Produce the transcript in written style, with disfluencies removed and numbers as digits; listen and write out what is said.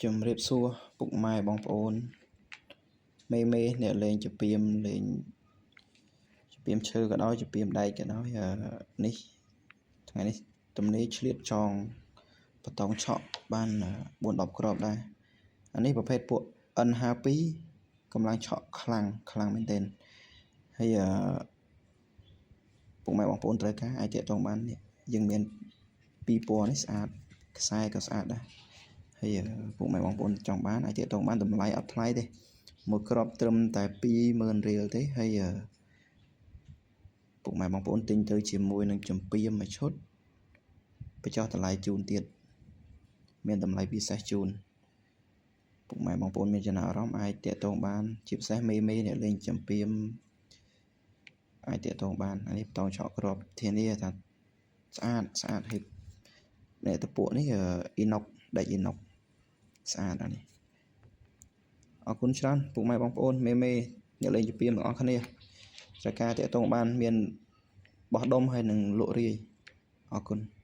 ជំរាបសួរពុកម៉ែបងប្អូនមេមេអ្នកលេងជំពាមលេងជំពាមឈើក៏ដោយជំពាមដែកក៏ដោយនេះថ្ងៃនេះទំនេរឆ្លៀតចងបតងឆក់បាន4 10គ្រាប់ដែរអានេះប្រភេទពួក N52 កម្លាំងឆក់ខ្លាំងខ្លាំងមែនទែនហើយពុកម៉ែបងប្អូនត្រូវការអាចទាក់ទងបាននេះយើងមានពីរពណ៌នេះស្អាតខ្សែក៏ស្អាតដែរហើយពុកម៉ែបងប្អូនចង់បានអាចទាក់ទងបានតម្លៃអត់ថ្លៃទេមួយគ្រាប់ត្រឹមតែ20000រៀលទេហើយពុកម៉ែបងប្អូនទិញទៅជាមួយនឹងចម្ពាមមួយឈុតបញ្ចុះតម្លៃជូនទៀតមានតម្លៃពិសេសជូនពុកម៉ែបងប្អូនមានចំណាប់អារម្មណ៍អាចទាក់ទងបានជាពិសេសមេមេអ្នកលេងចម្ពាមអាចទាក់ទងបានអានេះបន្តឆក់គ្រាប់ធានាថាស្អាតស្អាតហើយអ្នកតពួកនេះអ៊ីណុកដែកអ៊ីណុកស្អាតអានេះអរគុណច្រើនពុកម៉ែបងប្អូនមេមេអ្នកលេងចម្ពាមទាំងអស់គ្នាត្រូវការទាក់ទងបានមានបោះដុំហើយនឹងលក់រាយអរគុណ។